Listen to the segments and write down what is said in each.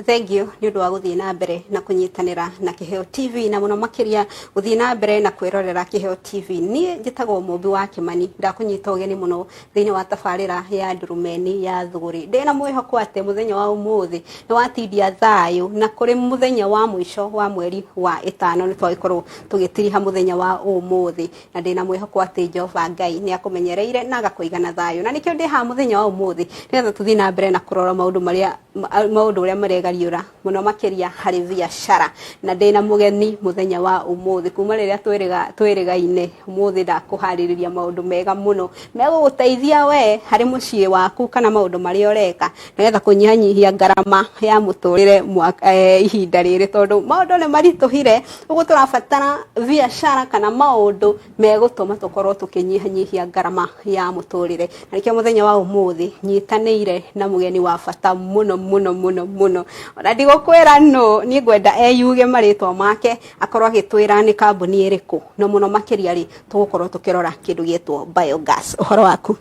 Thank you nĩ ũndũ wa gũthiĩ na mbere na kũnyitanĩra na Kĩheo TV, na mũno makĩria gũthiĩ na mbere na kwĩrorera Kĩheo TV. Niĩ njĩtagwo Mũmbi wa Kĩmani, ndakũnyita ũgeni mũno thĩinĩ wa tabarĩra ya Ndurumeni ya Thũgũrĩ. Ndĩna mwĩhoko atĩ mũthenya wa ũmũthĩ nĩ watindia thayũ, na kũrĩ mũthenya wa mũico wa mweri wa ĩtano nĩ twagĩkorwo tũgĩtiriha mũthenya wa ũmũthĩ, na ndĩna mwĩhoko atĩ Jehova Ngai nĩ akũmenyereire na agakũiga na thayũ. Na nĩkĩo ndĩ haha mũthenya wa ũmũthĩ nĩgetha tũthiĩ na mbere na kũrora maũndũ marĩa maũndũ ũrĩa maregariũra mũno makĩria harĩ biacara. Na ndĩna mũgeni mũthenya wa ũmũthĩ kuma rĩrĩa twĩrĩgaine, ũmũthĩ ndakũharĩrĩria maũndũ mega mũno megũgũteithia we harĩ mũciĩ waku kana maũndũ marĩa ũreka nĩgetha kũnyihanyihia ngarama ya mũtũrĩre ihinda rĩrĩ, tondũ maũndũ nĩ maritũhire. Ũguo tũrabatara biacara kana maũndũ megũtũma tũkorwo tũkĩnyihanyihia ngarama ya mũtũrĩre. Na nĩkĩo mũthenya wa ũmũthĩ nyitanĩire na mũgeni wa bata mũno mũno mũno mũno, ona ndigũkwĩra nũ, niĩ ngwenda eyuge marĩtwa make, akorwo agĩtwĩra nĩ kambuni ĩrĩkũ, na mũno makĩria rĩ, tũgũkorwo tũkĩrora kĩndũ gĩtwo biogas. Ũhoro waku?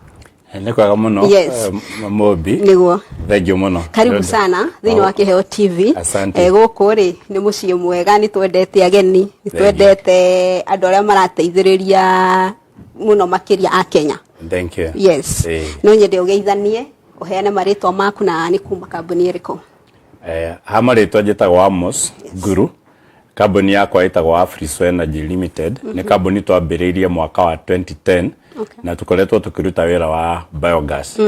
Nĩ kwega mũno. Yes. Mũmbi. Nĩguo. Thank you mũno. Karibu sana thĩinĩ wa Kĩheo TV. Asante. Gũkũ rĩ nĩ mũciĩ mwega, nĩ twendete ageni, nĩ twendete andũ arĩa marateithĩrĩria mũno makĩria a Kenya. Thank you. Yes. No nyende ũgeithanie, ũheane marĩtwa maku na nĩ kuma kambuni ĩrĩkũ. Ha marĩtwa njĩtagwo Amos Nguru. Kambuni yakwa ĩtagwo Afriso Energy Limited. Nĩ kambuni twambĩrĩirie mwaka wa 2010 na tũkoretwo tũkĩruta wĩra wa biogas.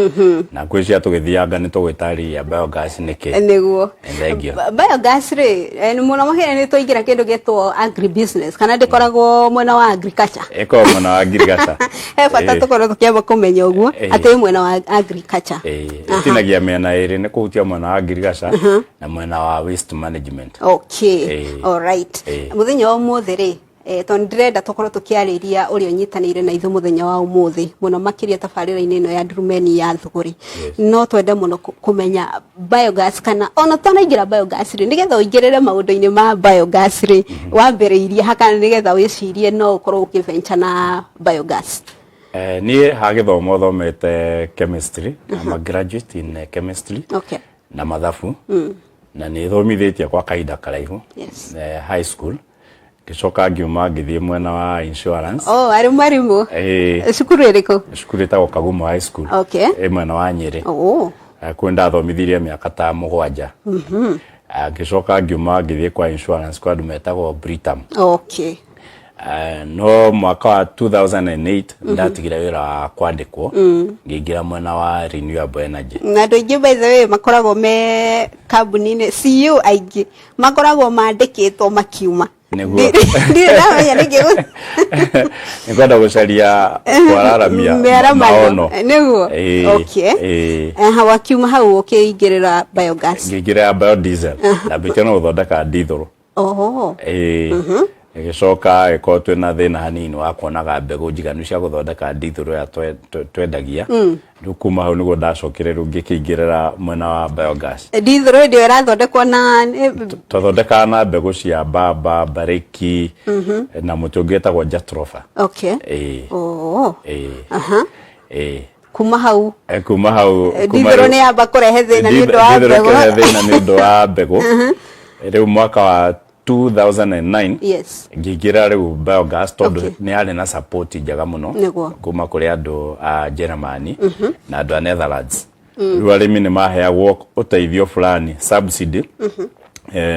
Na ngwĩciria tũgĩthianga nĩ tũgwĩtarĩria biogas nĩ kĩ. Nĩguo. Thank you. Biogas rĩ, mũno makĩria nĩ twaingĩra kĩndũ gĩtwo agribusiness, kana ndĩkoragwo mwena wa agriculture? Ĩkoragwo mwena wa agriculture. He bata tũkorwo tũkĩamba kũmenya ũguo atĩ mwena wa agriculture. Ĩtinagia mĩena ĩrĩ, nĩ kũhutia mwena wa agriculture na mwena wa waste management. Okay. All right. Mũthenya wa ũmũthĩ rĩ, tondũ ndĩrenda tũkorwo tũkĩarĩria ũrĩa ũnyitanĩire na ithuĩ mũthenya wa ũmũthĩ mũno makĩria tabarĩra-inĩ ĩno ya Ndurumeni ya Thũgũrĩ, no twende mũno kũmenya biogas, kana ona ũtanaingĩra biogas rĩ, nĩgetha ũingĩrĩre maũndũ-inĩ ma biogas rĩ, wambĩrĩirie ha, kana nĩgetha wĩcirie no ũkorwo ũkĩventure na biogas? Niĩ ha gĩthomo thomete chemistry. I'm a graduate in chemistry na mathabu, na nĩ thomithĩtie kwa kahinda karaihu high school. Ngĩcoka ngiuma ngĩthiĩ mwena wa insurance. Oh, arĩ mwarimũ? Ĩĩ. Cukuru ĩrĩkũ? Cukuru ĩtagwo Kagumo High School. Ĩ mwena wa Nyĩrĩ. Kũu ndathomithirie mĩaka ta 7. Ngĩcoka ngiuma ngĩthiĩ kwa insurance kwa andũ metagwo Britam. No mwaka wa 2008 ndatigire wĩra wa kwandĩkwo, ngĩingĩra mwena wa renewable energy. Na andũ aingĩ, by the way, makoragwo me kambuni-inĩ, CEO aingĩ makoragwo mandĩkĩtwo makiuma. Nĩguo. Ndirĩ ndamenya nĩkĩ. Nĩ kwenda gũcaria kwararamia mĩaramano. Maono. Nĩguo. Ĩĩ. Aha, wakiuma hau ũkĩingĩrĩra biogas? Ngĩingĩra biodiesel, ndambĩtie no gũthondeka ndithũrũ. Ĩĩ, ĩgĩcoka ĩkorwo twĩna thĩna hanini wa kuonaga mbegũ njiganu cia gũthondeka ndithũrũ ĩrĩa twendagia. Rĩu kuma hau nĩguo ndacokire rĩu ngĩkĩingĩrĩra mwena wa biogas. Ndithũrũ hĩndĩ ĩyo ĩrathondekwo na Twathondekaga na mbegũ cia mbamba, mbarĩki na mũtĩ ũngĩ wĩtagwo jatropha. Ĩĩ. Ĩĩ. Ĩĩ. Kuma hau? Kuma hau kuma ndithũrũ nĩ yamba kũrehe thĩna nĩ ũndũ wa ndithũrũ mbegũ. Kũrehe thĩna nĩ ũndũ wa mbegũ. Rĩu mwaka wa 2009 ngĩingĩra rĩu biogas tondũ nĩ yarĩ na support njega mũno kuma kũrĩ andũ a Germany na andũ a Netherlands. Rĩu arĩmi nĩ maheagwo ũteithio fulani, subsidy,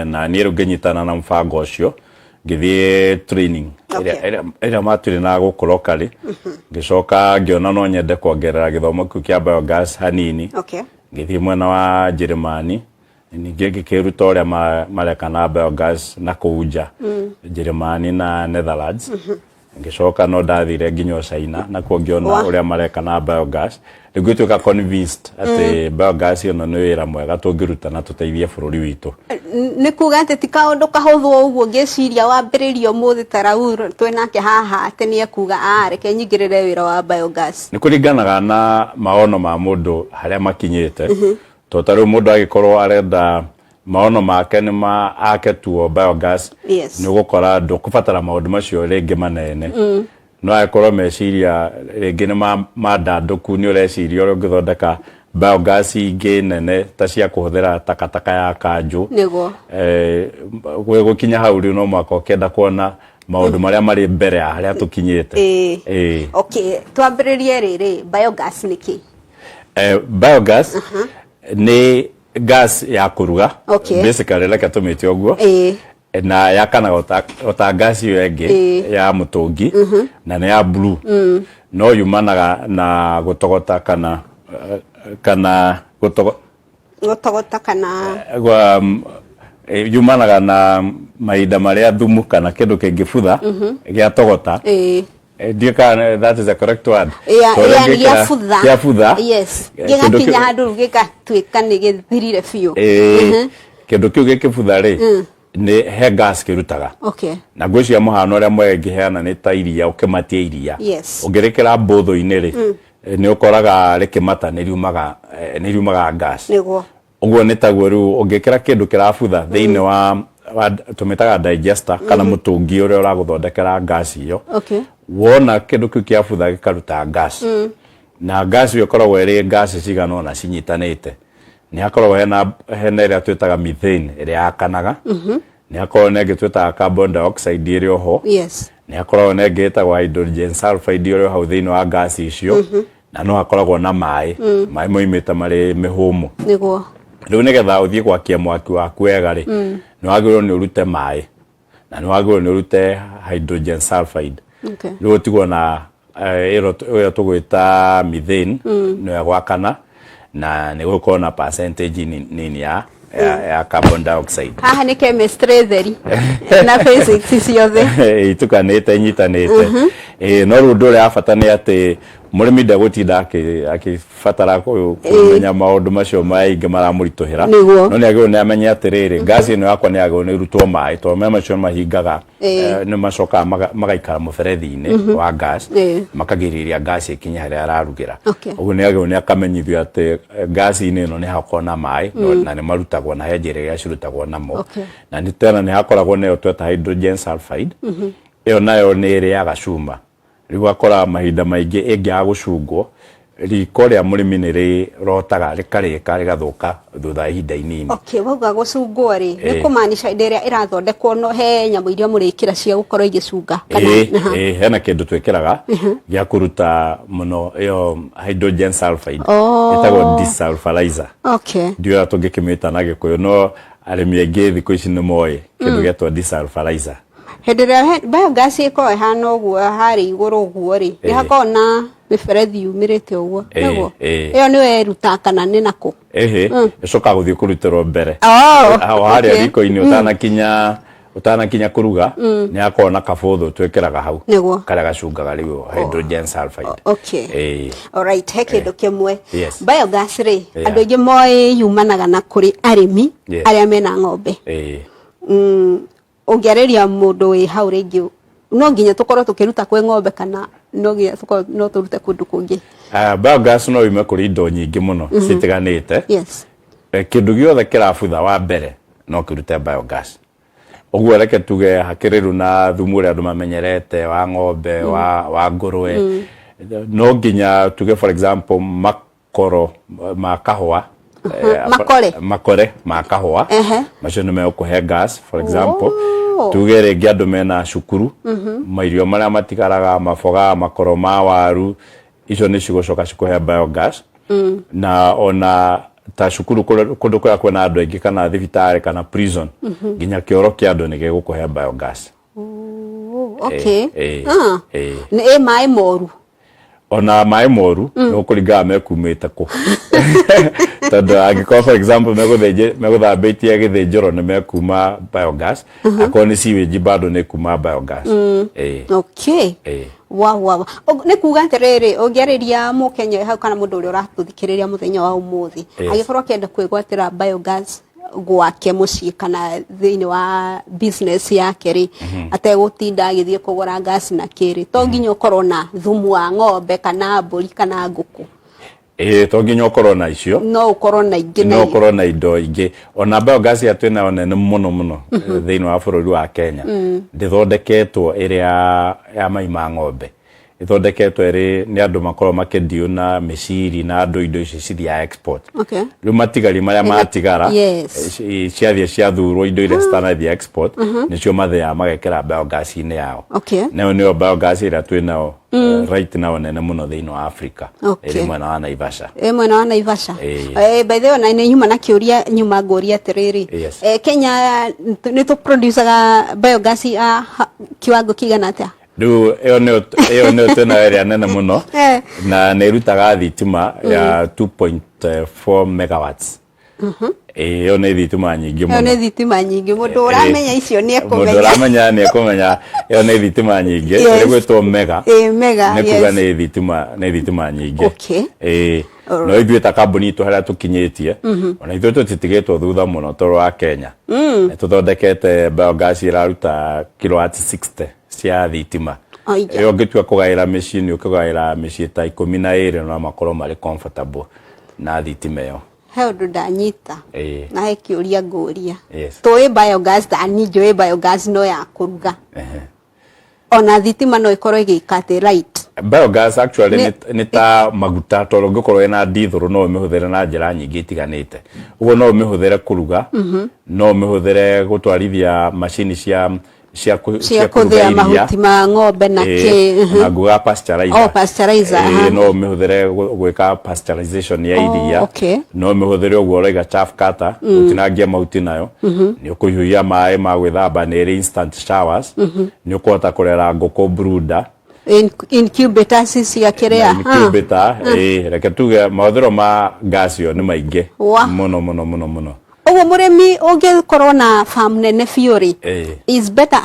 na niĩ rĩu ngĩnyitana na mũbango ũcio, ngĩthiĩ training ĩrĩa matwĩrĩ na gũkũ locally. Ngĩcoka ngĩona no nyende kuongerera gĩthomo kĩu kĩa biogas hanini. Ngĩthiĩ mwena wa Njĩrĩmani ningĩ, ngĩkĩruta ũrĩa mareka na biogas na kũu nja Njĩrĩmani na Netherlands. Ngĩcoka no ndathire nginya o China, nakuo ngĩona ũrĩa mareka na biogas. Rĩu ngĩtuĩka convinced atĩ biogas ĩno nĩ wĩra mwega tũngĩruta na tũteithie bũrũri witũ. Nĩ kuga atĩ ti kaũndũ kahũthũ ũguo ngĩciria wambĩrĩria ũmũthĩ ta Raul twĩnake haha atĩ nĩ ekuga, "Ah, reke nyingĩrĩre wĩra wa biogas." Nĩ kũringanaga na maono ma mũndũ harĩa makinyĩte, tondũ ta rĩu mũndũ agĩkorwo arenda maono make nĩ ma ake tuo biogas, nĩ ũgũkora ndũkũbatara maũndũ macio rĩngĩ manene, no angĩkorwo meciria rĩngĩ nĩ mandandũku, nĩ ũreciria ũrĩa ũngĩthondeka Biogas ingĩ nene ta cia kũhũthĩra takataka ya kanjũ. Nĩguo. Gũkinya hau rĩu no mũhaka ũkĩenda kuona maũndũ marĩa marĩ mbere ya harĩa tũkinyĩte. Ĩĩ. Okay, twambĩrĩrie rĩrĩ, biogas nĩ kĩ? Biogas nĩ gas ya kũruga. Okay. Basically reke tũmĩte ũguo. Na yakanaga ota gas ĩyo ĩngĩ ya mũtũngi, na nĩ ya blue. No yumanaga na gũtogota kana kana gũtogota kana yumanaga na mahinda marĩa thumu kana kĩndũ kĩngĩbutha gĩatogota. Ndiũĩ kana that is the correct word. Tondũ Gĩabutha. Gĩabutha. Yes. Gĩgakinya handũ rĩu gĩgatuĩka nĩ gĩthirire biũ. Kĩndũ kĩu gĩkĩbutha rĩ, nĩ he gas kĩrutaga. Na ngwĩciria mũhano ũrĩa mwega ingĩheana nĩ ta iria, ũkĩmatia iria. Ũngĩrĩkĩra mbũthũ-inĩ rĩ, nĩ ũkoraga rĩkĩmata nĩ riumaga, nĩ riumaga gas. Ũguo nĩ taguo rĩu ũngĩkĩra kĩndũ kĩrabutha thĩinĩ wa tũmĩtaga digester kana mũtũngi ũrĩa ũragũthondekera gas ĩyo. Wona kĩndũ kĩu kĩabutha gĩkaruta gas. Na gas ĩyo ĩkoragwo ĩrĩ gas cigana ũna cinyitanĩte. Nĩ hakoragwo hena ĩrĩa twĩtaga methane ĩrĩa yakanaga. Nĩ hakoragwo na ĩngĩ twĩtaga carbon dioxide ĩrĩ oho. Nĩ hakoragwo na ĩngĩ ĩtagwo hydrogen sulfide ĩrĩ hau thĩinĩ wa gas icio. Na no hakoragwo na maĩ. Maĩ moimĩte marĩ mĩhũmũ. Rĩu nĩgetha ũthiĩ gwakia mwaki waku wega rĩ, nĩ wagĩrĩirwo nĩ ũrute maĩ. Na nĩ wagĩrĩirwo nĩ ũrute hydrogen sulfide. Rĩu ũtigwo na ĩyo tũgwĩta methane, nĩyo ĩgwakana, na nĩ gũkorwo na percentage nini ya carbon dioxide. Haha nĩ chemistry theri na physics ciothe. Itukanĩte, inyitanĩte. No rĩu ũndũ ũrĩa wa bata nĩ atĩ mũrĩmi ndegũtinda akĩbatara kũmenya maũndũ macio maingĩ maramũritũhĩra. No nĩ agĩrĩirwo nĩ amenye atĩrĩrĩ, gas ĩno yakwa nĩ yagĩrĩirwo nĩ ĩrutwo maĩ, tondũ maĩ macio mahingaga, nĩ macokaga magaikara mũberethi-inĩ wa gas, makagirĩrĩria gas ĩkinye harĩa ararugĩra. Ũguo nĩ agĩrĩirwo nĩ akamenyithio atĩ gas-inĩ ĩno nĩ hakoragwo na maĩ, na nĩ marutagwo na he njĩra iria cirutagwo namo. Na nĩ tena nĩ hakoragwo na ĩyo tweta hydrogen sulfide. Ĩyo nayo nĩ ĩrĩaga cuma. Rĩu ũgakora mahinda maingĩ ĩngĩaga gũcungwo, riko rĩa mũrĩmi nĩ rĩrotaga rĩkarĩka rĩgathũka thutha wa ihinda inini. Okay, wauga gũcungwo rĩ, nĩ kũmaanisha hĩndĩ ĩrĩa ĩrathondekwo no he nyamũ iria mũrĩkĩra cia gũkorwo igĩcunga kana? Ĩĩ, hena kĩndũ twĩkĩraga gĩa kũruta mũno ĩyo hydrogen sulfide. Ĩtagwo desulfurizer. Ndiũĩ ũrĩa tũngĩkĩmĩta na Gĩkũyũ, no arĩmi aingĩ thikũ ici nĩ moĩ kĩndũ gĩetwo desulfurizer. Hĩndĩ ĩrĩa biogas ĩkoragwo ĩhana ũguo harĩa igũrũ ũguo rĩ, nĩ hakoragwo na mĩberethi yumĩrĩte ũguo, nĩguo? Ĩyo nĩyo ĩrutaga kana nĩ nakũ? Ĩhĩ, ĩcokaga gũthiĩ kũrutĩrwo mbere. Hau harĩa riko-inĩ ũtanakinya kũruga, nĩ hakoragwo na kabũthũ twĩkĩraga hau. Karĩa gacungaga rĩu hydrogen sulfide. Alright, he kĩndũ kĩmwe. Biogas rĩ, andũ aingĩ moĩ yumanaga na kũrĩ arĩmi arĩa mena ng'ombe. Ũngĩarĩria mũndũ wĩ hau rĩngĩ, no nginya tũkorwo tũkĩruta kwĩ ng'ombe kana no nginya tũkorwo no tũrute kũndũ kũngĩ? Biogas no yume kũrĩ indo nyingĩ mũno citiganĩte. Kĩndũ gĩothe kĩrabutha wa mbere no kĩrute biogas. Ũguo reke tuge hakĩrĩ rĩu na thumu ũrĩa andũ mamenyerete wa ng'ombe, wa ngũrwe. No nginya tuge for example makoro ma kahũa, Makore. Makore ma kahũa. Macio nĩ megũkũhe gas for example. Tuge rĩngĩ andũ mena cukuru, mairio marĩa matigaraga, maboga, makoro ma waru, icio nĩ cigũcoka cikũhe biogas. Na ona ta cukuru kũndũ kũrĩa kwĩna andũ aingĩ kana thibitarĩ kana prison, nginya kĩoro kĩa andũ nĩ gĩgũkũhe biogas. Nĩ maĩ moru? Ona maĩ moru nĩ gũkũringana mekumĩte kũ, tondũ angĩkorwo for example megũthambĩtie gĩthĩnjĩro nĩ mekuma biogas, akorwo nĩ sewage bado nĩ kuma biogas. Wow, wow. Nĩ kuga atĩrĩrĩ, ũngĩarĩria mũkenya hau kana mũndũ ũrĩa ũratũthikĩrĩria mũthenya wa ũmũthĩ, angĩkorwo akĩenda kwĩgwatĩra biogas gwake mũciĩ kana thĩinĩ wa business yake rĩ, ategũtinda agĩthiĩ kũgũra gas na kĩrĩ, to nginya ũkorwo na thumu wa ng'ombe kana mbũri kana ngũkũ? Ĩĩ, to nginya ũkorwo na icio. No ũkorwo na ingĩ. No ũkorwo na indo ingĩ. Ona biogas ĩrĩa twĩnayo nene mũno mũno thĩinĩ wa bũrũri wa Kenya ndĩthondeketwo ĩrĩa ya mai ma ng'ombe. Ĩthondeketwo ĩrĩ nĩ andũ makoragwo makĩndiũ na mĩciri na andũ indo ici cithiaga export. Rĩu matigari marĩa matigara, ciathiĩ ciathurwo indo iria citanathiĩ export, nĩcio mathĩaga magekĩra biogas-inĩ yao. Nayo nĩyo biogas ĩrĩa twĩ nayo right now nene mũno thĩinĩ wa Africa. Ĩrĩ mwena wa Naivasha. Ĩ mwena wa Naivasha. Ĩĩ. By the way, ona nĩ nyuma na kĩũria, nyuma ngũria atĩrĩrĩ, Kenya nĩ tũ producaga biogas ya kiwango kĩigana atĩa? Rĩu ĩyo nĩyo twĩnayo ĩrĩa nene mũno, na nĩ ĩrutaga thitima ya 2.4 megawatts. Ĩyo nĩ thitima nyingĩ Ĩyo mũno. Nĩ thitima nyingĩ. Mũndũ ũramenya icio nĩ Mũndũ ekũmenya. Ũramenya nĩ ekũmenya ĩyo nĩ thitima nyingĩ. Ĩrĩ gwĩtwo mega. Ĩ, mega. Nĩ kuga nĩ thitima nyingĩ. Ĩĩ, no ithuĩ ta kambuni itũ harĩa tũkinyĩtie, ona ithuĩ tũtitigĩtwo thutha mũno tondũ wa Kenya nĩ tũthondekete biogas ĩraruta kilowatt 60 cia thitima. Aija. Ĩyo ũngĩtua kũgaĩra mĩciĩ, nĩ ũkũgaĩra mĩciĩ ta 12 no makorwo marĩ comfortable na thitima ĩyo. He ũndũ ndanyita na he kĩũria ngũria. Tũĩ biogas, ta niĩ njũĩ biogas no ya kũruga. Ona thitima no ĩkorwo ĩgĩka atĩ, right? Biogas actually nĩ ta maguta, tondũ ũngĩkorwo wĩna ndithũrũ no ũmĩhũthĩre na njĩra nyingĩ itiganĩte. Ũguo no ũmĩhũthĩre kũruga, no ũmĩhũthĩre gũtwarithia macini cia cia kũruga kũthĩa iria. Mahuti ma ng'ombe na kĩ. Na nguga pasteurizer. Oh, pasteurizer, aha. No ũmĩhũthĩre gwĩka pasteurization ya iria. No ũmĩhũthĩre ũguo ũraiga chaff cutter, gũtinangia mahuti nayo. Nĩ ũkũhiũhia maĩ ma gwĩthamba, nĩ ĩrĩ instant showers. Nĩ ũkũhota kũrera ngũkũ brooder. Incubators cia kĩrĩa. Na incubator. Reke tuge mahũthĩro ma gas ĩyo nĩ maingĩ mũno mũno mũno mũno. Ũguo mũrĩmi ũngĩkorwo na farm nene biũ rĩ, is better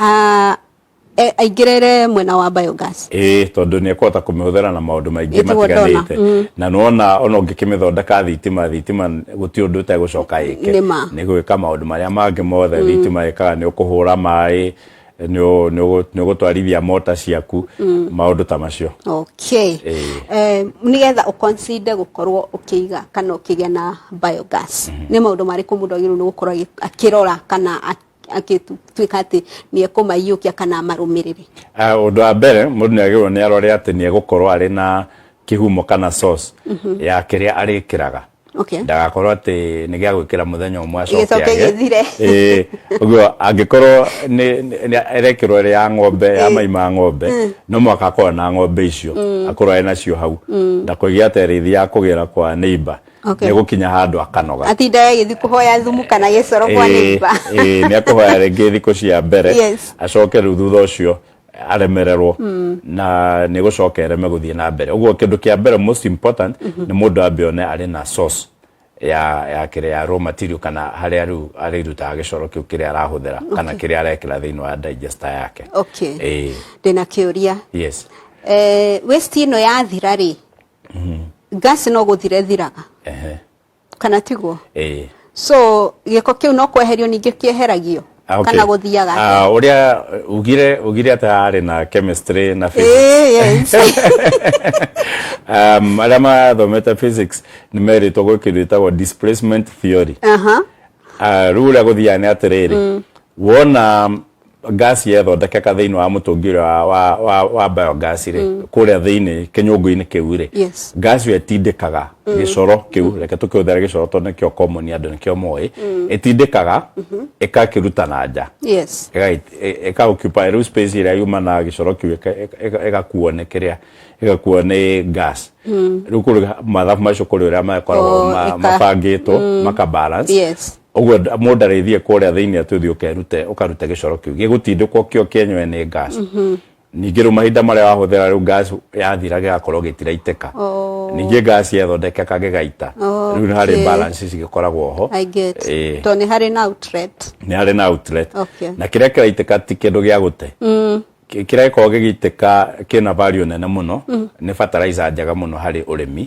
aingĩrĩre mwena wa biogas. Ĩĩ, tondũ nĩ ekũhota kũmĩhũthĩra na maũndũ maingĩ Ĩtiguo ndona. matiganĩte. Na nĩwona ona ũngĩkĩmĩthondeka thitima gũtirĩ ũndũ ũtegũcoka ĩke. Nĩ ma. Nĩ gwĩka maũndũ marĩa mangĩ mothe thitima ĩkaga. Nĩ ũkũhũra maĩ, nĩ ũgũtwarithia mota ciaku, maũndũ ta macio. Nĩgetha ũconsider gũkorwo ũkĩiga kana ũkĩgĩa na biogas, nĩ maũndũ marĩkũ mũndũ agĩrĩirwo nĩ gũkorwo akĩrora kana agĩtuĩka atĩ nĩ ekũmaiyũkia kana amarũmĩrĩre? Ah, ũndũ wa mbere, mũndũ nĩ agĩrĩirwo nĩ arore atĩ nĩ egũkorwo arĩ na kĩhumo kana source ya kĩrĩa arĩkĩraga. Ndagakorwo atĩ nĩ gĩa gwĩkĩra mũthenya ũmwe acoke Gĩcoke age. gĩthire. Ĩĩ, ũguo angĩkorwo nĩ ĩrekĩrwo ĩrĩ ya ng'ombe, ya mai ma ng'ombe, no mũhaka akorwo na ng'ombe icio, akorwo arĩ nacio hau, ndakoige atĩ arĩthiaga kũgĩra kwa neighbor. Nĩ gũkinya handũ akanoga. Atinda agĩthiĩ kũhoya thumu kana gĩcoro kwa neighbor. Ĩĩ, nĩ akũhoya rĩngĩ thikũ cia mbere, acoke rĩu thutha ũcio aremererwo na nĩ gũcoka ereme gũthiĩ na mbere. Ũguo kĩndũ kĩa mbere, most important, nĩ mũndũ ambe one arĩ na source ya kĩrĩa ya raw material, kana harĩa rĩu arĩrutaga gĩcoro kĩu kĩrĩa arahũthĩra kana kĩrĩa arekĩra thĩinĩ wa digester yake. Ĩĩ. Ndĩna kĩũria. Yes. Waste ĩno yathira rĩ, gas no gũthira ĩthiraga, kana tiguo? Ĩĩ. So gĩko kĩu no kweherio ningĩ kĩeheragio? Ah, okay. Kana gũthiaga atĩa? Ah, ũrĩa ugire atĩ harĩ na chemistry na physics. Ĩĩ, yes. Arĩa mathomete physics nĩ merĩtwo gwĩ kĩndũ gĩtagwo displacement theory. Rĩu ũrĩa gũthiaga nĩ atĩrĩrĩ, wona gas yethondekeka thĩinĩ wa mũtũngi ũrĩa wa biogas rĩ, kũrĩa thĩinĩ kĩnyũngũ-inĩ kĩu rĩ, gas ĩyo ĩtindĩkaga gĩcoro kĩu, reke tũkĩhũthĩre gĩcoro tondũ nĩkĩo common, andũ nĩkĩo moĩ, ĩtindĩkaga ĩgakĩruta na nja. Ĩka occupy rĩu space ĩrĩa yuma na gĩcoro kĩu, ĩgakuo nĩ kĩrĩa, ĩgakuo nĩ gas. Rĩu kũrĩ mathabu macio, kũrĩ ũrĩa makoragwo Oh, mabangĩtwo maka balance. Ũguo mũndũ ndarĩthiĩ kũrĩa thĩinĩ atĩ ũthiĩ ũkerute ũkarute gĩcoro kĩu, gĩgũtindĩkwo kĩo kĩenywe nĩ gas. Ningĩ rĩu mahinda marĩa wahũthĩra, rĩu gas yathira gĩgakorwo gĩtiraitĩka. Ningĩ gas yathondekeka gĩgaita. Rĩu nĩ harĩ balance cigĩkoragwo ho. I get. Ĩĩ. Tondũ nĩ harĩ na outlet. Nĩ harĩ na outlet. Na kĩrĩa kĩraitĩka ti kĩndũ gĩa gũte. Kĩrĩa gĩkoragwo gĩgĩitĩka kĩna value nene mũno, nĩ fertilizer njega mũno harĩ ũrĩmi.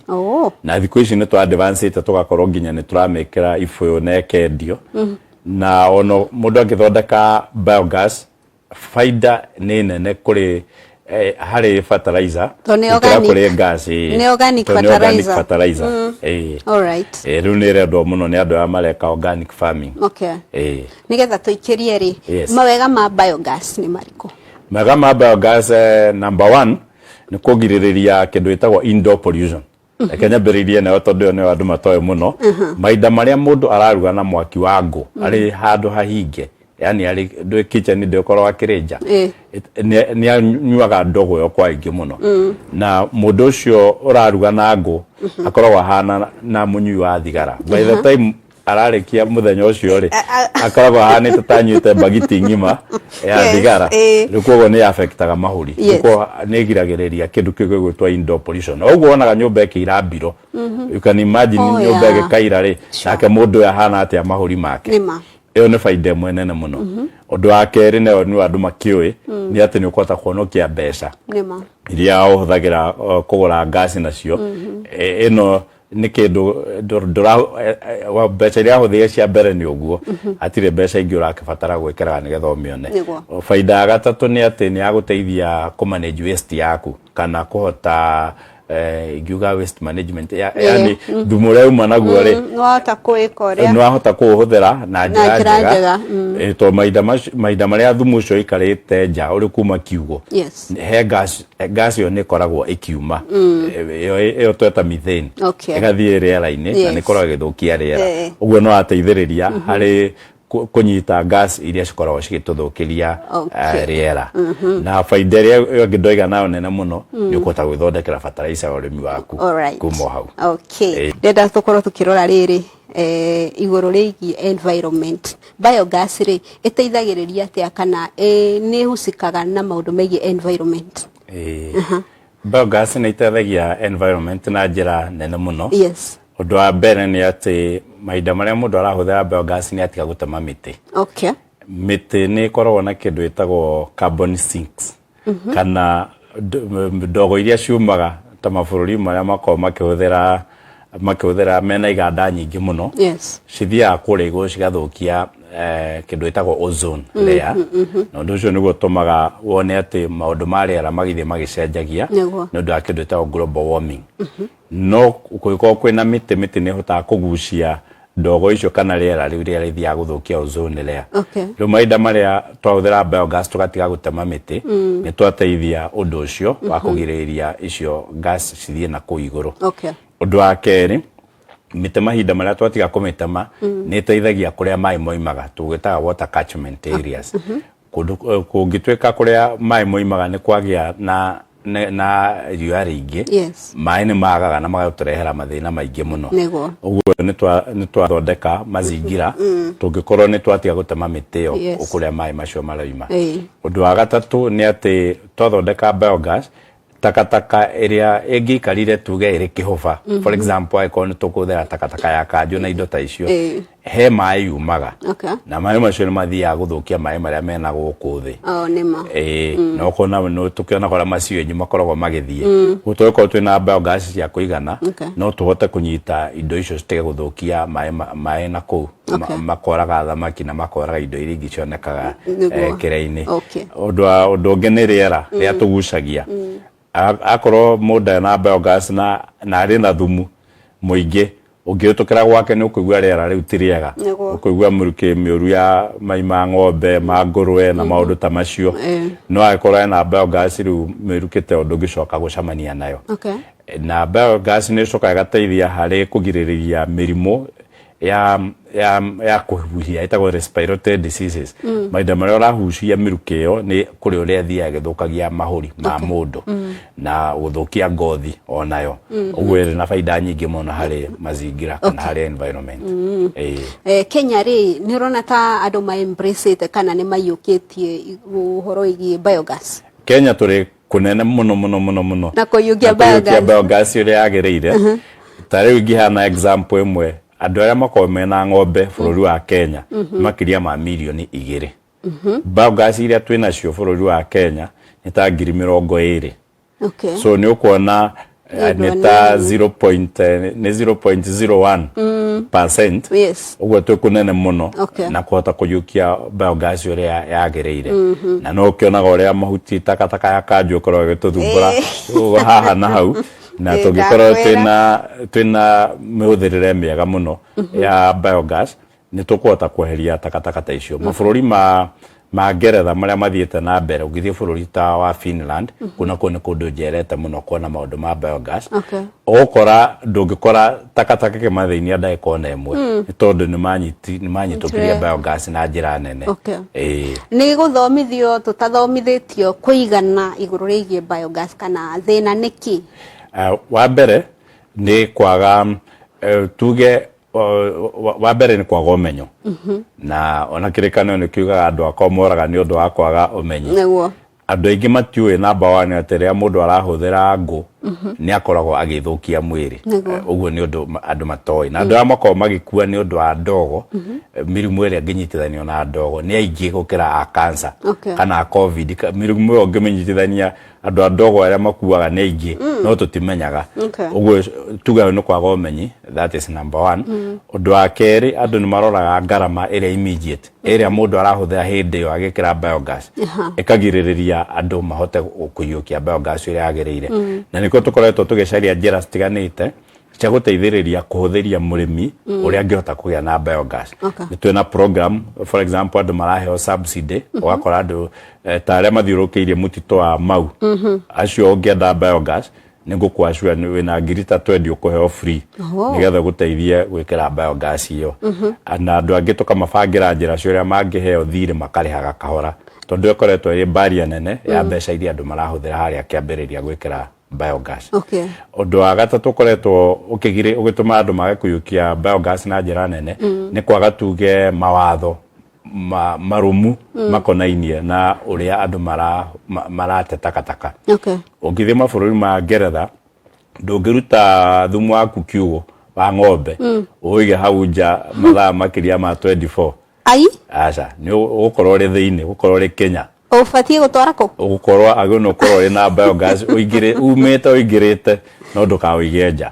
Na thikũ ici nĩ tũ advance tũgakorwo nginya nĩ tũramĩkĩra ibũyũ na ĩkendio. Na ona mũndũ angĩthondeka biogas, faida nĩ nene kũrĩ harĩ fertilizer Tondũ nĩ gũkĩra organic. kũrĩ gas, ĩĩ. Nĩ organic Tondũ nĩ organic fertilizer. fertilizer. Ĩĩ. All right. Ĩĩ, rĩu nĩ ĩrendwo mũno nĩ andũ arĩa mareka organic farming. Ĩĩ. Nĩgetha tũikĩrie rĩ, mawega ma biogas nĩ marĩkũ? Mega ma biogas, number one, Nĩ kũgirĩrĩria kĩndũ gĩtagwo indoor pollution. Reke nyambĩrĩrie nayo tondũ ĩyo nĩyo andũ matoĩ mũno. Mahinda marĩa mũndũ araruga na mwaki wa ngũ arĩ handũ hahinge, yani arĩ ndũĩ kitchen ndĩkoragwo akĩrĩ nja, nĩ anyuaga ndogo ĩyo kwa aingĩ mũno, na mũndũ ũcio ũraruga na ngũ akoragwo ahana na mũnyui wa thigara. By the time ararĩkia mũthenya ũcio rĩ, akoragwo ahanĩte ta anyuĩte mbagiti ng'ima ya thigara. Rĩu koguo nĩ affectaga mahũri. Koguo nĩ ĩgiragĩrĩria kĩndũ kĩu gĩgwĩtwo indoor pollution. O ũguo wonaga nyũmba ĩkĩira mbiro, you can imagine nyũmba ĩgĩkaira rĩ, nake mũndũ ũyũ ahana atĩa mahũri make? Nĩma. Ĩyo nĩ baida ĩmwe nene mũno. Ũndũ wa kerĩ, nayo nĩ andũ makĩũĩ, nĩ atĩ nĩ ũkũhota kũhonokia mbeca Nĩma. iria ũhũthagĩra kũgũra ngasi nacio. Ĩno nĩ kĩndũ mbeca iria wahũthĩrire cia mbere nĩ ũguo, hatirĩ mbeca ingĩ ũrakĩbatara gwĩkĩraga nĩgetha ũmĩone. Baida ya gatatũ nĩ atĩ nĩ yagũteithia kũ manage waste yaku, kana kũhota ingiuga waste management ya, yani thumu ũrĩa uma naguo rĩ, Nĩwahota kũwĩka ũrĩa nĩ wahota kũũhũthĩra na njĩra njĩra njega. Njega. Tondũ mahinda marĩa thumu ũcio ũikarĩte nja ũrĩ kuma kiugũ, he gas, gas ĩyo nĩ ĩkoragwo ĩkiuma, ĩyo tweta methane, ĩgathiĩ rĩera-inĩ na nĩ ĩkoragwo ĩgĩthũkia rĩera. Ũguo no ateithĩrĩria harĩ kũnyita gas iria cikoragwo cigĩtũthũkĩria rĩera. Na baida ĩrĩa ĩyo ĩngĩ ndoiga nayo nene mũno nĩ ũkũhota gwĩthondekera fertilizer ya ũrĩmi waku kuma o hau. Okay. Ndenda tũkorwo tũkĩrora rĩrĩ igũrũ rĩgiĩ environment. Biogas rĩ, ĩteithagĩrĩria atĩa, kana nĩ ĩhusikaga na maũndũ megiĩ environment? Biogas nĩ iteithagia environment na njĩra nene mũno. Ũndũ wa mbere nĩ atĩ mahinda marĩa mũndũ arahũthĩra biogas nĩ atiga gũtema mĩtĩ. Mĩtĩ nĩ ĩkoragwo na kĩndũ ĩtagwo carbon sinks, kana ndogo iria ciumaga ta mabũrũri marĩa makoragwo makĩhũthĩra mena iganda nyingĩ mũno, cithiaga kũrĩa igũrũ cigathũkia kĩndũ gĩtagwo ozone layer, na ũndũ ũcio nĩguo ũtũmaga wone atĩ maũndũ ma rĩera magĩthiĩ magĩcenjagia nĩ ũndũ wa kĩndũ gĩtagwo global warming. No kũngĩkorwo kwĩna mĩtĩ, mĩtĩ nĩ ĩhotaga kũgucia ndogo icio kana rĩera rĩu rĩrĩa rĩthiaga gũthũkia ozone layer. Rĩu mahinda marĩa twahũthĩra biogas tũgatiga gũtema mĩtĩ, nĩ twateithia ũndũ ũcio wa kũgirĩrĩria icio gas cithiĩ na kũu igũrũ. Ũndũ wa kerĩ, mĩtĩ mahinda marĩa twatiga kũmĩtema nĩ ĩteithagia kũrĩa maĩ moimaga, tũgĩtaga water catchment areas. Kũndũ kũngĩtuĩka kũrĩa maĩ moimaga nĩ kwagĩa na riũa rĩingĩ, maĩ nĩ magaga na magatũrehera mathĩna maingĩ mũno. Ũguo nĩ twathondeka mazingira tũngĩkorwo nĩ twatiga gũtema mĩtĩ ĩyo kũrĩa maĩ macio marauma. Ũndũ wa gatatũ nĩ atĩ twathondeka biogas, takataka ĩrĩa ĩngĩikarire tuge ĩrĩ kĩhũba, for example angĩkorwo nĩ tũkũhũthĩra takataka ya kanjũ na indo ta icio, he maĩ yumaga, na maĩ macio nĩ mathiaga gũthũkia maĩ marĩa mena gũkũ thĩ. Oh, nĩma. Ĩĩ, na ũkona nĩ tũkĩonaga ũrĩa maciwenji makoragwo magĩthiĩ. Ũguo tũngĩkorwo twĩna biogas cia kũigana, no tũhote kũnyita indo icio citige gũthũkia maĩ maĩ na kũu, makoraga thamaki na makoraga indo iria ingĩ cionekaga kĩrĩa-inĩ. Ũndũ ũngĩ nĩ rĩera rĩrĩa tũgucagia. Akorwo mũndũ ena biogas na arĩ na thumu mũingĩ, ũngĩhĩtũkĩra gwake nĩ ũkũigua rĩera rĩu ti rĩega. Ũkũigua mĩrukĩ mĩũru ya mai ma ng'ombe, ma ngũrwe na maũndũ ta macio. No angĩkorwo ena biogas rĩu mĩrukĩ ta ĩyo ndũngĩcoka gũcemania nayo. Na biogas nĩ ĩcokaga ĩgateithia harĩ kũgirĩrĩria mĩrimũ ya kũhuhia ĩtagwo respiratory diseases. Mahinda marĩa ũrahuhia mĩrukĩ ĩyo nĩ kũrĩ ũrĩa ĩthiaga ĩgĩthũkagia mahũri ma mũndũ na gũthũkia ngothi onayo. Ũguo ĩrĩ na baida nyingĩ mũno harĩ mazingira kana harĩ environment. Ĩĩ. Kenya rĩ, nĩ ũrona ta andũ ma embrace kana nĩ maiyũkĩtie ũhoro wĩgiĩ biogas? Kenya tũrĩ kũnene mũno mũno mũno mũno na kũiyũkia na kũiyũkia biogas. Biogas ũrĩa yagĩrĩire. Ta rĩu ingĩhana example ĩmwe, andũ arĩa makoragwo mena ng'ombe bũrũri wa Kenya makĩria ma mirioni 2. Biogas iria twĩ nacio bũrũri wa Kenya nĩ ta 20,000. So nĩ ũkuona Nĩ nĩ ta 0 point, nĩ 0.01%. Ũguo twĩ kũnene mũno na kũhota kũiyũkia biogas ũrĩa yagĩrĩire, na no ũkĩonaga ũrĩa mahuti, takataka ya kanjũ ĩkoragwo ĩgĩtũthumbũra ũguo haha na hau, na tũngĩkorwo Ndakwĩra. twĩna mĩhũthĩrĩre mĩega mũno ya biogas, nĩ tũkũhota kweheria takataka ta icio. Mabũrũri ma Ma Ngeretha marĩa mathiĩte na mbere, ũngĩthiĩ bũrũri ta wa Finland, kũu nakuo nĩ kũndũ njerete mũno kuona maũndũ ma biogas. Ũgũkora ndũngĩkora takataka kĩmathĩinia ndagĩka ona ĩmwe, nĩ tondũ nĩ manyitũkirie biogas na njĩra nene. Ĩĩ. Nĩ gũthomithio tũtathomithĩtio kũigana igũrũ rĩgiĩ biogas, kana thĩna nĩ kĩ? Wa mbere nĩ kwaga, tuge wa mbere nĩ kwaga ũmenyo, na ona kĩrĩkanĩro nĩ kiugaga andũ akwa moraga nĩ ũndũ wa kwaga ũmenyo. Andũ aingĩ matiũĩ, number one, atĩ rĩrĩa mũndũ arahũthĩra ngũ nĩ akoragwo agĩthũkia mwĩrĩ. Ũguo nĩ ũndũ andũ matoĩ, na andũ arĩa makoragwo magĩkua nĩ ũndũ wa ndogo, mĩrimũ ĩrĩa ĩngĩnyitithanio na ndogo nĩ aingĩ gũkĩra a cancer kana a COVID. Mĩrimũ ĩyo ũngĩmĩnyitithania, andũ a ndogo arĩa makuaga nĩ aingĩ, no tũtimenyaga. Ũguo tuge nĩ kwaga ũmenyi, that is number one. Ũndũ wa kerĩ, andũ nĩ maroraga ngarama ĩrĩa immediate ĩrĩa mũndũ arahũthĩra hĩndĩ ĩyo agĩkĩra biogas, ĩkagirĩrĩria andũ mahote kũiyũkia biogas ĩrĩa yagĩrĩire. Na nĩkĩo tũkoretwo tũgĩcaria njĩra citiganĩte cia gũteithĩrĩria kũhũthĩria mũrĩmi ũrĩa angĩhota kũgĩa na biogas. Nĩ twĩna program, for example, andũ maraheo subsidy. Ũgakora andũ ta arĩa mathiũrũrũkĩirie mũtitũ wa Mau, acio ũngĩenda biogas nĩ ngũkũacua wĩna ngiri ta 20 ũkũheo free nĩgetha gũteithie gwĩkĩra biogas ĩyo. Na andũ angĩ tũkamabangĩra njĩra cia ũrĩa mangĩheo thirĩ makarĩhaga kahora, tondũ ĩkoretwo ĩ barrier nene ya mbeca iria andũ marahũthĩra harĩa kĩambĩrĩria gwĩkĩra biogas. Ũndũ wa gatatũ ũkoretwo ũgĩtũma andũ mage kũiyũkia biogas na njĩra nene nĩ kwaga, tuge, mawatho marũmu makonainie na ũrĩa andũ marate takataka. Ũngĩthiĩ mabũrũri ma Ngeretha, ndũngĩruta thumu waku kiugũ wa ng'ombe ũige hau nja mathaa makĩria ma 24. Ai? Aca, nĩ ũgũkorwo ũrĩ thĩinĩ, ũgũkorwo ũrĩ Kenya. Ũbatiĩ gũtwara kũ? Ũgũkorwo agĩ no ũkorwo ũrĩ na biogas ũingĩrĩ umĩte ũingĩrĩte, no ndũkaũige nja.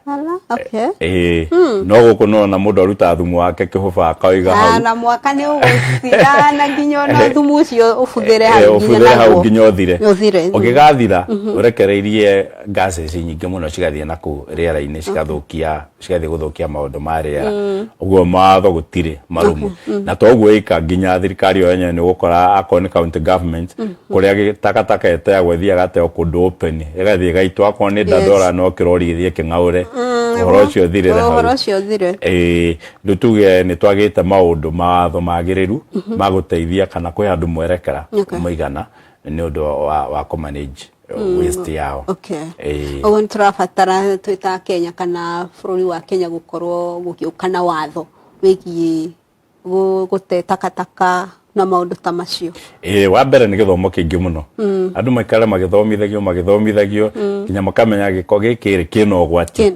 Ala, okay. Ĩĩ, no gũkũ nona mũndũ aruta thumu wake kĩhũba akauiga hau. Na mwaka nĩ ũgũthira na nginya ona thumu ũcio ũbuthĩre hau nginya ũbuthĩre hau nginya ũthire. Ũthire. Ũngĩgathira ũrekereirie gases nyingĩ mũno cigathiĩ na kũu rĩera-inĩ, cigathũkia, cigathiĩ gũthũkia maũndũ ma rĩera. Ũguo mawatho gũtirĩ marũmu, na toguo ĩka nginya thirikari yo yenyewe nĩ ũgũkora akorwo nĩ county government kũrĩa takataka ĩteagwo, ĩthiaga gateo kũndũ open, ĩgathiĩ ĩgaitwo. Akorwo nĩ Dandora, no kĩrori gĩthiĩ kĩng'aũre, ũhoro ũcio ũthirĩre hau. Ũhoro ũcio ũthire. Ĩĩ, rĩu tuge nĩ twagĩte maũndũ mawatho magĩrĩru ma gũteithia kana kwĩ andũ mwerekera mũigana nĩ ũndũ wa kũ-manage waste yao. Ĩĩ. Ũguo nĩ tũrabatara twĩ ta Kenya kana bũrũri wa Kenya gũkorwo gũgĩũka na watho wĩgiĩ gũte takataka na maũndũ ta macio. Ĩĩ, wa mbere nĩ gĩthomo kĩingĩ mũno, andũ maikare magĩthomithagio nginya makamenya gĩko gĩkĩ rĩ kĩna ũgwati.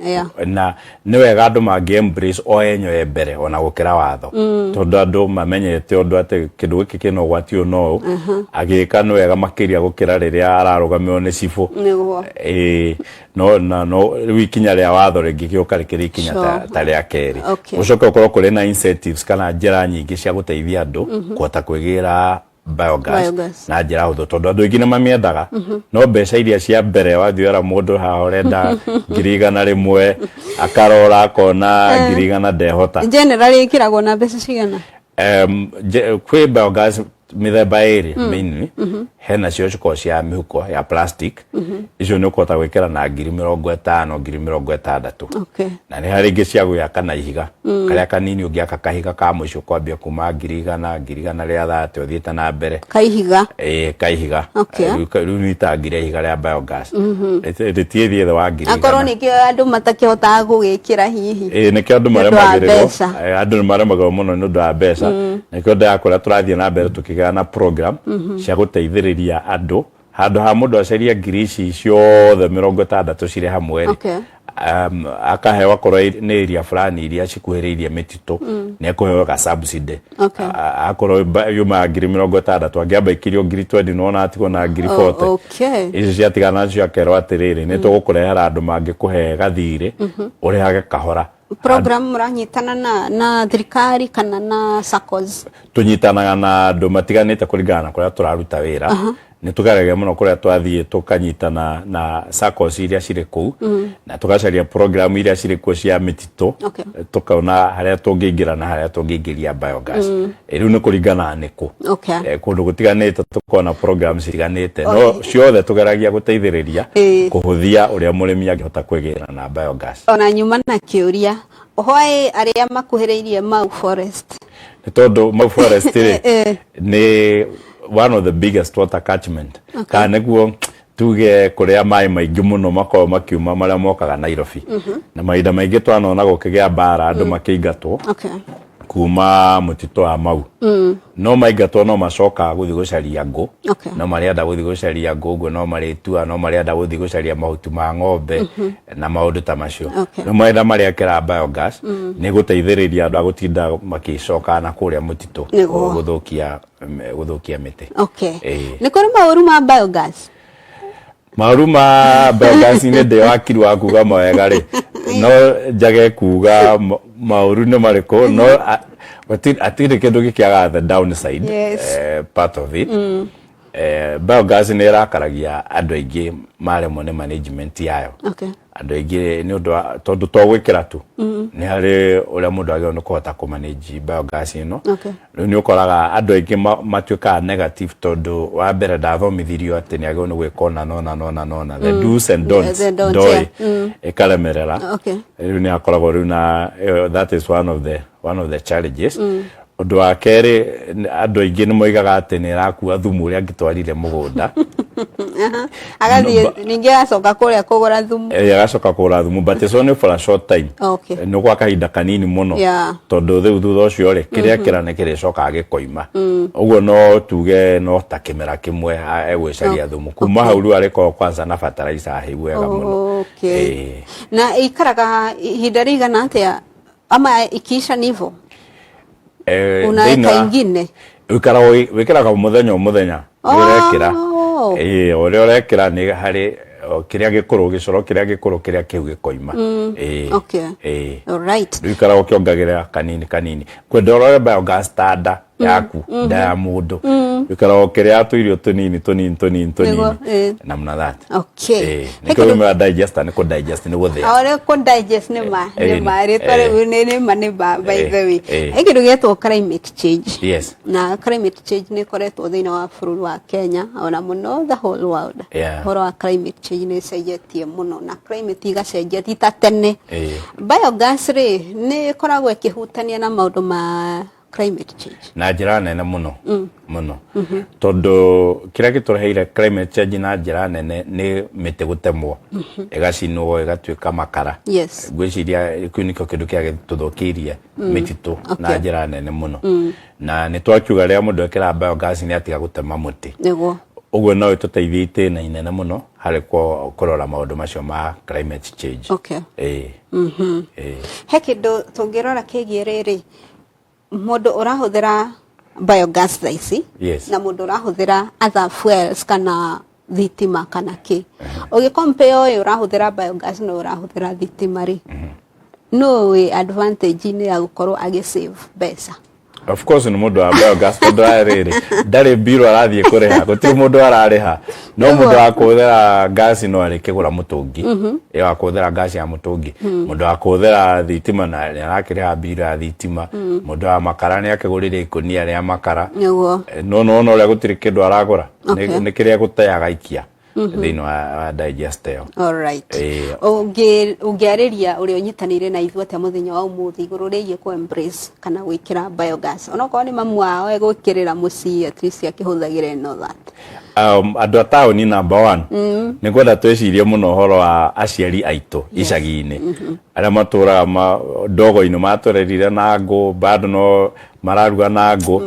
Na nĩ wega andũ mangĩ embrace o enyewe mbere ona gũkĩra watho, tondũ andũ mamenyete ũndũ atĩ kĩndũ gĩkĩ kĩna ũgwati ũyũ no ũũ agĩka nĩ wega makĩria gũkĩra rĩrĩa ararũgamĩrwo nĩ cibũ. Ĩĩ, no na no rĩu ikinya rĩa watho rĩngĩgĩũka rĩkĩrĩ ikinya ta rĩa kerĩ. Gũcoke gũkorwo kũrĩ na incentives kana njĩra nyingĩ cia gũteithia andũ kũhota kwĩgĩra biogas Biogas. na njĩra hũthũ, tondũ andũ aingĩ nĩ mamĩendaga, no mbeca iria cia mbere wathiĩ wera mũndũ haha ũrenda 100,000, akarora akona 100,000 ndehota. Generally ĩkĩragwo na mbeca cigana? Kwĩ biogas mĩthemba ĩrĩ mainly. Hena cio cikoragwo cia mĩhuko ya plastic, icio nĩ ũkũhota gwĩkĩra na 50,000, 60,000. Na nĩ harĩ ingĩ cia gwĩaka na ihiga karĩa kanini. Ũngĩaka kahiga ka mũciĩ ũkwambia kuma 100,000, 130,000 ũthiĩte na mbere. Kaihiga? Ĩĩ, kaihiga. Rĩu nĩ itangi rĩa ihiga rĩa biogas rĩtiĩthiĩ thĩ wa ngiri Akorwo igana. Nĩkĩo andũ matakĩhotaga gũgĩkĩra hihi. Ĩĩ, nĩkĩo andũ Nĩ ũndũ wa maremagĩrĩrwo. mbeca. Andũ nĩ maremagĩrwo mũno nĩ ũndũ wa mbeca. Nĩkĩo ndĩrakora tũrathiĩ na mbere tũkĩgĩa na program cia gũteithĩrĩria andũ, handũ ha mũndũ acarie ngiri ici ciothe 60 cirĩ hamwe rĩ, akaheo akorwo nĩ area fulani iria cikuhĩrĩirie mĩtitũ, nĩ ekũheo ga subsidy. Akorwo yumaga 60,000, angĩamba ikirio 20,000, nona atigwo na ngiri 40. Icio ciatigana nacio akerwo atĩrĩrĩ, nĩ tũgũkũrehera andũ mangĩkũhe gathirĩ ũrĩhage kahora. Program mũranyitana na thirikari kana na SACCOs? Tũnyitanaga na andũ matiganĩte kũringana na kũrĩa tũraruta wĩra. Nĩ tũgeragia mũno kũrĩa twathiĩ tũkanyitana na SACCOs iria cirĩ kũu na tũgacaria program iria cirĩ kuo cia mĩtitũ, tũkona harĩa tũngĩingĩra na harĩa tũngĩingĩria biogas. Rĩu nĩ kũringana nĩ kũ. Kũndũ gũtiganĩte tũkona programs itiganĩte, no ciothe tũgeragia gũteithĩrĩria kũhũthia ũrĩa mũrĩmi angĩhota kwĩgĩra na biogas. Ona nyuma na kĩũria, why arĩa makuhĩrĩirie Mau Forest? Nĩ tondũ Mau Forest rĩ, nĩ one of the biggest water catchment, kana nĩguo tuge kũrĩa maĩ maingĩ mũno makoragwo makiuma marĩa mokaga Nairobi. Na mahinda maingĩ twanona gũkĩgĩa mbara, andũ makĩingatwo kuma mũtitũ wa Mau, no maingatwo no macokaga gũthiĩ gũcaria ngũ. No marĩenda gũthiĩ gũcaria ngũ, ũguo no marĩtua, no marĩenda gũthiĩ gũcaria mahuti ma ng'ombe na maũndũ ta macio. No mahinda marĩakĩra biogas nĩ gũteithĩrĩria andũ a gũtinda magĩcoka na kũrĩa mũtitũ gũthũkia mĩtĩ. Nĩ kũrĩ maũru ma biogas? Maũru ma biogas nĩ ndĩ wakiri wa kuga mawega rĩ, no njage kuga maũru nĩ marĩkũ, no hatirĩ kĩndũ gĩkĩagaga the downside. Part of it, biogas nĩ ĩrakaragia andũ aingĩ maremwo nĩ management yayo. Andũ aingĩ nĩ ũndũ wa tondũ to gwĩkĩra tu, nĩ harĩ ũrĩa mũndũ agĩrĩirwo nĩ kũhota kũ manage biogas ĩno. Rĩu nĩ ũkoraga andũ aingĩ matuĩkaga negative tondũ wa mbere ndathomithirio atĩ nĩ agĩrĩirwo nĩ gwĩka ũna nona nona nona, the do's and don'ts. The don'ts, ndoĩ ĩkaremerera. Rĩu nĩ akoragwo rĩu na that is one of the challenges. Ũndũ wa kerĩ, andũ aingĩ nĩ moigaga atĩ nĩ ĩrakua thumu ũrĩa angĩtwarire mũgũnda. Agathiĩ ningĩ agacoka kũrĩa kũgũra thumu. Agacoka kũgũra thumu, but it's only for a short time. Nĩ gwa kahinda kanini mũno, tondũ rĩu thutha ũcio rĩ, kĩrĩa kĩra nĩ kĩrĩcokaga gĩkoima. Ũguo no tuge no ta kĩmera kĩmwe egwĩcaria thumu. Kuma hau rĩu arĩkorwo kwanza na fertilizer hĩu wega mũno. Na ikaraga ihinda rĩigana atĩa, ama ikiisha ni hivyo, unaweka ingine? Ũikaraga wĩkĩraga mũthenya o mũthenya nĩ ũrekĩra. Ĩĩ, ũrĩa ũrekĩra nĩ harĩ o kĩrĩa gĩkũrũ, gĩcoro kĩrĩa gĩkũrũ kĩrĩa kĩu gĩkoima. Ĩĩ. Ĩĩ. Rĩu ikaraga ũkĩongagĩrĩra kanini kanini, kwenda ũrore biogas ta nda yaku, nda ya mũndũ, ũikaraga ũkĩrĩaga tũirio tũnini tũnini tũnini tũnini namna that. Nĩkĩo wĩmwega digester, nĩ kũ digest, nĩ gũthĩa. Ore kũ digest nĩ ma nĩ ma rĩtwa rĩu nĩ ma nĩ ma, by the way. He kĩndũ gĩetwo climate change. Na climate change nĩ ĩkoretwo thĩinĩ wa bũrũri wa Kenya, ona mũno the whole world. Ũhoro wa climate change nĩ ĩcenjetie mũno, na climate igacenjia ti ta tene. Biogas rĩ, nĩ ĩkoragwo ĩkĩhutania na maũndũ ma climate change? Na njĩra nene mũno mũno, tondũ kĩrĩa gĩtũreheire climate change na njĩra nene nĩ mĩtĩ gũtemwo, ĩgacinwo ĩgatuĩka makara. Ngwĩciria kĩu nĩkĩo kĩndũ kĩrĩa gĩtũthũkĩirie mĩtitũ na njĩra nene mũno. Na nĩ twakiuga rĩrĩa mũndũ ekĩra biogas nĩ atiga gũtema mũtĩ. Ũguo no ĩtũteithie itĩna inene mũno harĩ kũrora maũndũ macio ma climate change. Ĩĩ. Ĩĩ. He kĩndũ tũngĩrora kĩgiĩ rĩrĩ, mũndũ ũrahũthĩra biogas thaa ici na mũndũ ũrahũthĩra other fuels kana thitima kana kĩ, ũgĩ compare ũyũ ũrahũthĩra biogas na ũyũ ũrahũthĩra thitima rĩ, no wĩ advantage-inĩ ya gũkorwo agĩ save mbeca? Of course nĩ mũndũ wa biogas, tondũ rĩrĩ ndarĩ mbirũ arathiĩ kũrĩha, gũtirĩ mũndũ ararĩha. No mũndũ wa kũhũthĩra ngasi no arĩkĩgũra mũtũngi, ĩyo wa kũhũthĩra ngasi ya mũtũngi. Mũndũ wa kũhũthĩra thitima na nĩ arakĩrĩha mbirũ ya thitima. Mũndũ wa makara nĩ akĩgũrire ikũnia rĩa makara. No nona ũrĩa gũtirĩ kĩndũ aragũra. Nĩ kĩrĩa gũteaga ikia thĩinĩ wa digester ĩyo. Alright. Ũngĩarĩria ũrĩa ũnyitanĩire na ithuĩ atĩa mũthenya wa ũmũthĩ igũrũ rĩgiĩ kũ embrace kana gwĩkĩra biogas, onokorwo nĩ mamu wao egwĩkĩrĩra mũciĩ, at least akĩhũthagĩre no that? Andũ a taũni, number one, nĩ ngwenda twĩcirie mũno ũhoro wa aciari aitũ icagi-inĩ arĩa matũraga ndogo-inĩ, matũrerire na ngũ, bado no mararuga na ngũ.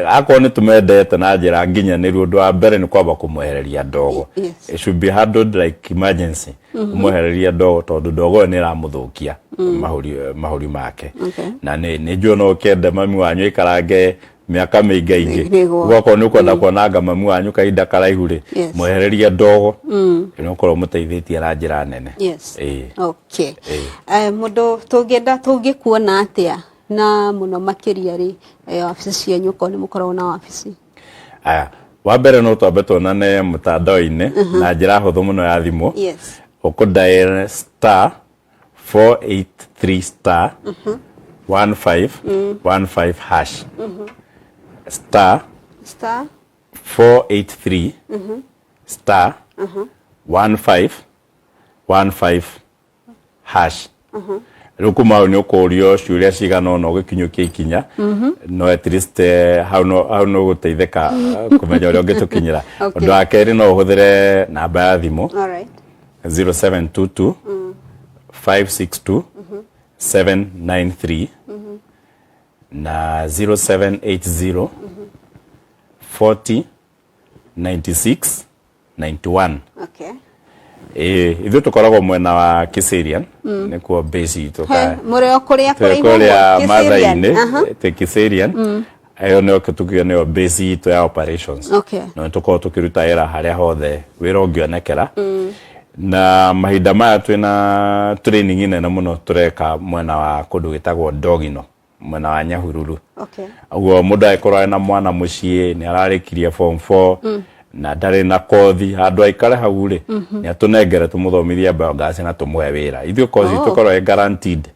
Akorwo nĩ tũmendete na njĩra nginyanĩru, ũndũ wa mbere nĩ kwamba kũmwehereria ndogo. It should be handled like emergency, kũmwehereria ndogo, tondũ ndogo ĩyo nĩ ĩramũthũkia mahũri make. Na nĩ njũĩ no ũkĩende mami wanyu aikarange mĩaka mĩingaingĩ. Ũgakorwo nĩ ũkwenda kuonanga mami wanyu kahinda karaihu rĩ, mwehererie ndogo, nĩ ũkorwo mũteithĩtie na njĩra nene. Okay. Mũndũ tũngĩenda tũngĩkuona atĩa, na mũno makĩria rĩ, wabici cianyu, okorwo nĩ mũkoragwo na wabici? Aya. Wa mbere no twambe tuonane mtandao-inĩ na njĩra hũthũ mũno ya thimũ. Yes. Ũkũ dial star 483 star 15 15 hash, star Star 483 star 15 15 hash. Rĩu kuma hau nĩ ũkũrio ciũria cigana ũna ũgĩkinyũkia ikinya, no at least hau no hau no ũgũteithĩka kũmenya ũrĩa ũngĩtũkinyĩra. Ũndũ wa kerĩ, no ũhũthĩre namba ya thimũ All right. 0722 562 793 na 0780 40 96 91. Ĩĩ, ithuĩ tũkoragwo mwena wa Kiserian, nĩkuo base itũ. He, mũrĩ o kũrĩa Twĩ kũraihu kũrĩa ũguo, Kiserian. Mathai-inĩ, twĩ Kiserian. Ĩyo nĩyo tũkiuga nĩyo base itũ ya operations. Na nĩtũkoragwo tũkĩruta wĩra harĩa hothe wĩra ũngĩonekera. Na mahinda maya twĩna training nene mũno tũreka mwena wa kũndũ gwĩtagwo Dogino, mwena wa Nyahururu. Ũguo mũndũ angĩkorwo ena mwana mũciĩ nĩ ararĩkirie form 4 na ndarĩ na kothi, handũ aikare hau rĩ, nĩ atũnengere tũmũthomithie biogas na tũmũhe wĩra. Ithuĩ kothi itũ ĩkoragwo ĩ guaranteed,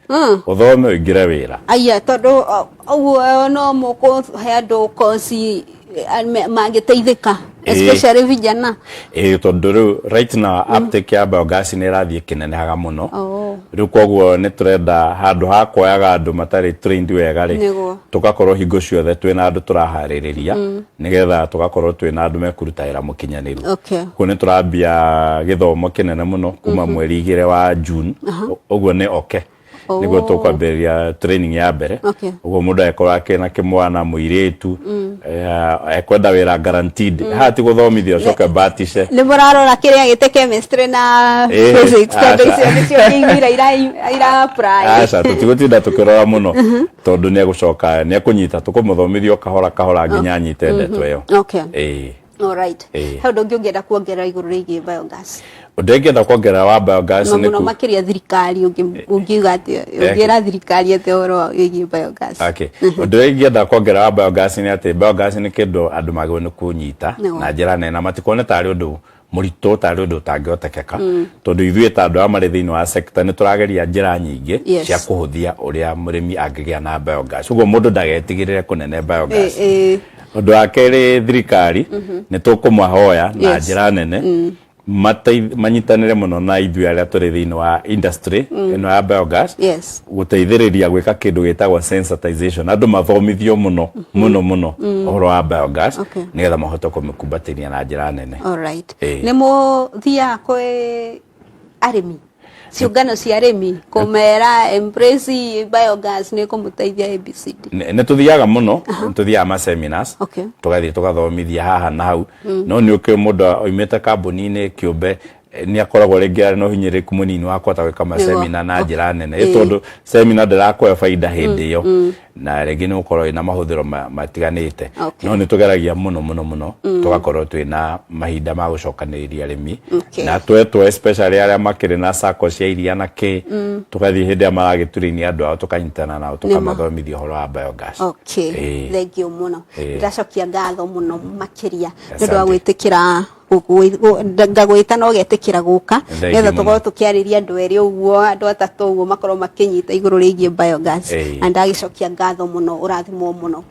ũthome ũingĩre wĩra. Aya, tondũ ũguo no mũkũhe andũ koci mangĩteithĩka, especially vijana. Ĩĩ, tondũ rĩu right now uptake ya biogas nĩ ĩrathiĩ ĩkĩnenehaga mũno. Rĩu koguo nĩ tũrenda handũ ha kuoyaga andũ matarĩ trained wega rĩ, tũgakorwo hingo ciothe twĩna andũ tũraharĩrĩria, nĩgetha tũgakorwo twĩna andũ mekũruta wĩra mũkinyanĩru. Koguo nĩ tũrambia gĩthomo kĩnene mũno kuma mweri 2 wa June, ũguo nĩ oke nĩguo tũkwambĩrĩria training ya mbere. Ũguo mũndũ angĩkorwo akĩna kĩmwana mũirĩtu ekwenda wĩra guaranteed, haha ti gũthomithia ũcoke batice. Nĩ mũrarora kĩrĩa gĩte chemistry na physics, tondũ icio nĩcio ngĩiguire ira apply. Aca, tũtigũtinda tũkĩrora mũno, tondũ nĩ egũcoka nĩ ekũnyita, tũkũmũthomithia o kahora kahora nginya anyite ndeto ĩyo. Ĩĩ. Alright. He ũndũ ũngĩ ũngĩenda kuongerera igũrũ rĩgiĩ biogas? Ũndũ ingĩenda kuongerera wa biogas na nĩ mũno makĩria thirikari, ũngiuga atĩa, ũngĩra thirikari atĩa ũhoro wĩgiĩ biogas? Okay. Ũndũ ũrĩa ingĩenda kuongerera wa biogas nĩ atĩ biogas nĩ kĩndũ andũ magĩrĩirwo nĩ kũnyita na njĩra nene, na matikone tarĩ ũndũ mũritũ, tarĩ ũndũ ũtangĩhotekeka, tondũ ithuĩ ta andũ arĩa marĩ thĩinĩ wa sector nĩ tũrageria njĩra nyingĩ cia kũhũthia ũrĩa mũrĩmi angĩgĩa na biogas, ũguo mũndũ ndagetigĩrĩre kũnene biogas. Ũndũ wa kerĩ, thirikari nĩ tũkũmahoya na njĩra nene manyitanĩre mũno na ithuĩ arĩa tũrĩ thĩinĩ wa industry ĩno ya biogas, gũteithĩrĩria gwĩka kĩndũ gĩtagwo sensitization, andũ mathomithio mũno mũno mũno ũhoro wa biogas, nĩgetha mahote kũmĩkumbatĩria na njĩra nene. Alright. Nĩ mũthiaga kwĩ arĩmi, ciũngano cia arĩmi, kũmera embrace biogas nĩ kũmũteithia ABCD? Nĩ tũthiaga mũno, nĩ tũthiaga ma seminars, tũgathiĩ tũgathomithia haha na hau, no nĩ ũkĩũĩ mũndũ oimĩte kambuni-inĩ kĩũmbe nĩ akoragwo rĩngĩ arĩ na ũhinyĩrĩrĩku mũnini wa kũhota gwĩka ma seminar na njĩra nene, tondũ seminar ndĩrakũhe baida hĩndĩ ĩyo, na rĩngĩ nĩ ũkorwo ĩna mahũthĩro matiganĩte. No nĩ tũgeragia mũno mũno mũno tũgakorwo twĩna mahinda ma gũcokanĩrĩria arĩmi na twetwo, especially arĩa makĩrĩ na sacco cia iria na kĩ, tũgathiĩ hĩndĩ ĩrĩa maragĩturĩinia andũ ao, tũkanyitana nao, tũkamathomithia ũhoro wa biogas. Thank you mũno. Ndacokia ngatho mũno makĩria nĩ ũndũ wa gwĩtĩkĩra ngagwĩta na ũgetĩkĩra gũka, nĩgetha tũkorwo tũkĩarĩria andũ erĩ ũguo, andũ atatũ ũguo, makorwo makĩnyita igũrũ rĩgiĩ biogas. Na ndagĩcokia ngatho mũno, ũrathimwo mũno.